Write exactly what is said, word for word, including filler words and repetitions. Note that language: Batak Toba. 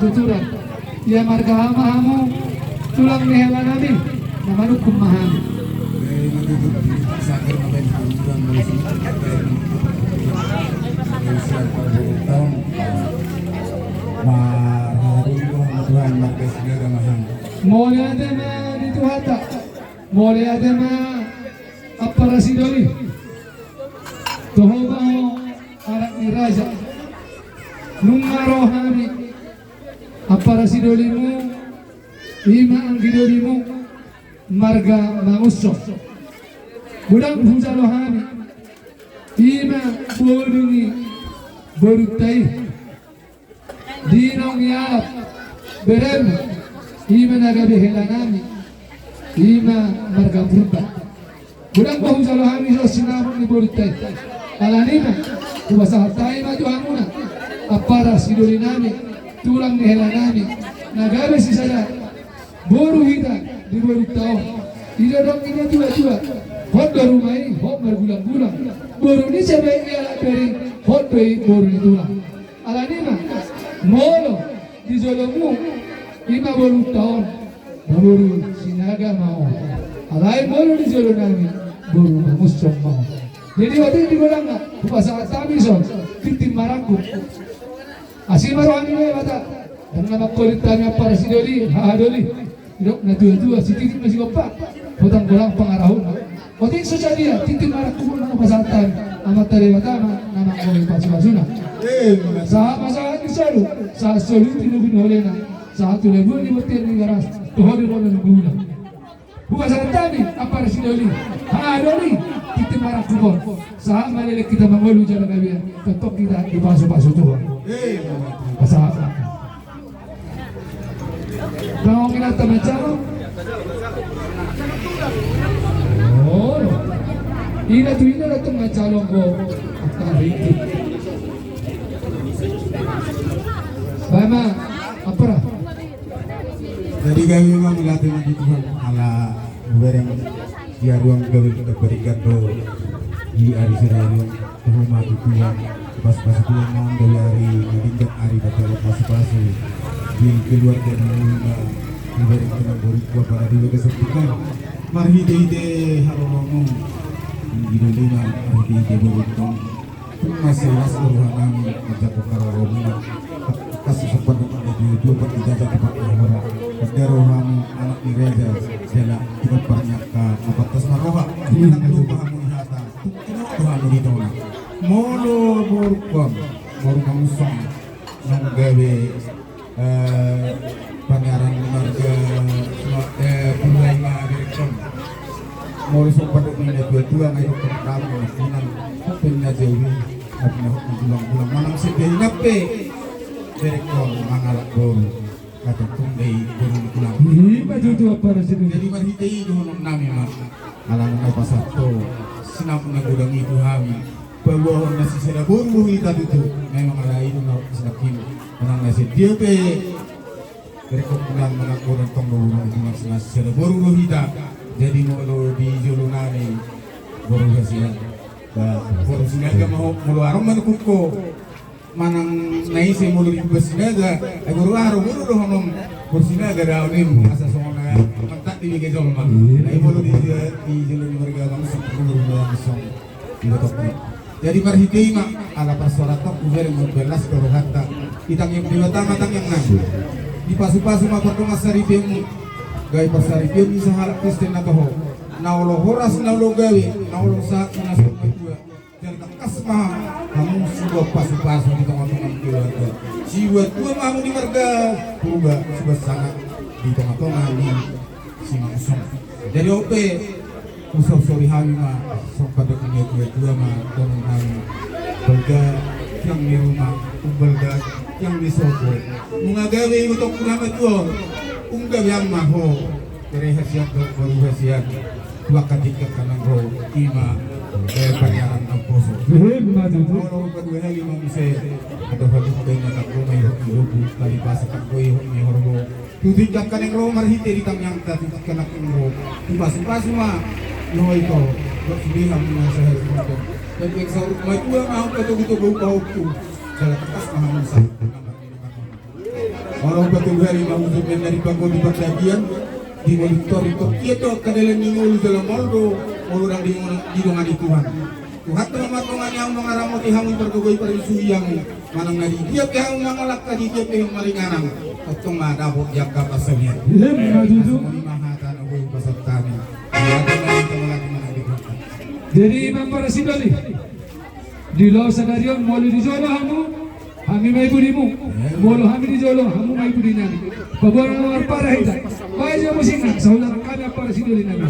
tuturan. Ia marga aha ma hamu, tulang ni hela nami, na manungkun ma hami. Mauliate ma di Tuhanta. Mauliate ma ampara Sidoli. Toho ma ho anak ni raja. Nunga ro hami ampara Sidolimu, ima anggidolimu, marga Mangunsong. Godang hujalo hami, ima boru ni borunta i. Di naung ialap beremu, ima na gabe hela nami, ima marga Purba. Godang ma hujalo hami jo sinamot ni borunta i. Alani i ma, hupasahat hami ma tu hamuna, ampara Sidoli nami, tulang ni hela nami, na gabe sisada boru hita di borunta on. Didok ni natuatua, hot do ruma i, hot margulanggulang. Boru ni sabaen ialap bere i, hot do i boru ni tulang. Alani i ma, molo di jolomu, ima borunta on, boru Sinaga ma on. Alai molo di jolo nami, boru Mangunsong ma on. Jadi otik di godangna, hupasahat hami jo tintin marangkup. Asi ma roha ni Debata, dang na mangkolit hami ampara Sidoli, haha doli. Didok natuatua, sititik ma sigompa, potang godang pangarahutna. Otik so sadia tintin marangkup on na hupasahat hami, Amanta Debata ma na manggohi pasupasuna. Sahat ma sahat ni solu, sahat solu tu lobi ni holena, sahat tu labuan ni bontean ni Ibaras, tu hodi ro na ni guna. Hupasahat hami ampara Sidoli, haha doli, tintin marangkup on. Sahat ma leleng hita mangolu jala gabe, tongtong hita dipasupasu Tuhan. Pasahat. Tangok inanta mansai. Oh. Ina tu ina datang mansai anggo. Bae ma, ampara. Jadi gabe ma mauliate ma di Tuhan ala hubereng di ari on gabe parbadikan do di ari sadari on. Toho ma tu Tuhan, pasupasu Tuhan ma on gabe ari na denggan, ari na tolong pasupasu di keluarga ni muna, di barang kena boru tua pada di bagas on. Marhitehite haroromuna, di dolina marhitehite boru tong. Tung mansai las do roha nami manjangkon haroromuna. Kasusah pandok ada dua dua pandok jaja tempat hora. Pada rohamu anak ni raja jala kita parnyaka mapatas maroha. Kita lupa hamu di hata. Tung tinok rohamu di tona. Molo borukon, boru Mangunsong, nang gabe eh, pangaran marga, eh, Purba i ma berekkon. Molo so pandok ni natuatua ngai dokkon kamu sinan, pena jawi, tapi na hok gulang-gulang manang sebehi nape berekkon mangalap boru. Kata tung dei boru ni tulang. Ima tutu ampara Sidoli. Jadi marhite i dohonon nami ma. Alana na pasahat ho sinamot na godang i tu hami. Paboahon na sisada boru do hita tutu. Memang ala i do na sinamot i. Manang na sedia pe. Berekkon unang manang godang tong do boru na sisada boru do hita. Jadi molo di jolo nami boru hasian. Boru Sinaga ma ho molo arong manukuk ho. Manang na ise molo di Purba Sinaga, ai boru aha do boru dohonon boru Sinaga da on i asa songon na mantap di bege jolma. Ai molo di jolo ni marga Mangunsong boru Mangunsong. Di batokna. Jadi marhite i ma ala parsaoranta hubereng mambalas do rohanta. Di tangiang Debata ma tangiangna. Dipasupasu ma pardongan saripeonmu. Gabe parsaripeon ni sahalak Kristen na toho. Na olo horas na olo gabe, na olo sahat na so matua. Jala tangkas ma hamu siboan pasupasu di tongatonga ni keluarga. Siboan tua ma hamu di marga Purba, siboan sanga di tongatonga ni si Mangunsong. Jadi on pe husorsoru hami ma songon pandok ni natuatua ma dohonon hami. Balga tiang ni ruma, umbalga tiang ni sopo. Nunga gabe ibotongku na matua on, nunga gabe ama ho. Bere hasian dohot boru hasian. Tu angka tingki angka naeng ro ima, eh, paniaran naposo. Ima tutu. Molo paduahali ma muse. Ada hadu pe na tanggo ma ihot ni lobu, talipasa tanggo ihot ni horbo. Tu tingki angka naeng ro marhite di tangiangta tu tingki angka naeng ro. Dipasupasu ma. Naeng ito. Buat sude hamu na sahari matua. Jadi yang saur matua ma hamu patogutogu pahompu. Jala tangkas ma hamu sa. Olo, patuduhon ma muse mendari panggo di pardagian di molu tori tokian do angka dalan ni molu jala molo do molu dang di, didongani Tuhan. Tuhanta ma mandongani hamu, mangaramoti hamu, pargogoi, parisuhi hamu, manang na di dia pe hamu mangalangka, di dia pe hamu maringanan, tongtong ma dapot di angka parsaulian. Ima tutu. Ima hata na boi pasahat hami. Jadi, Amang Parsidoli, di laho sadari on, molo di jolo hamu, hami ma i pudimu. Molo hami di jolo, hamu ma i pudinami. Paboa na marpara hita. Baen jo musikna, saudara kami Amang Parsidoli nami.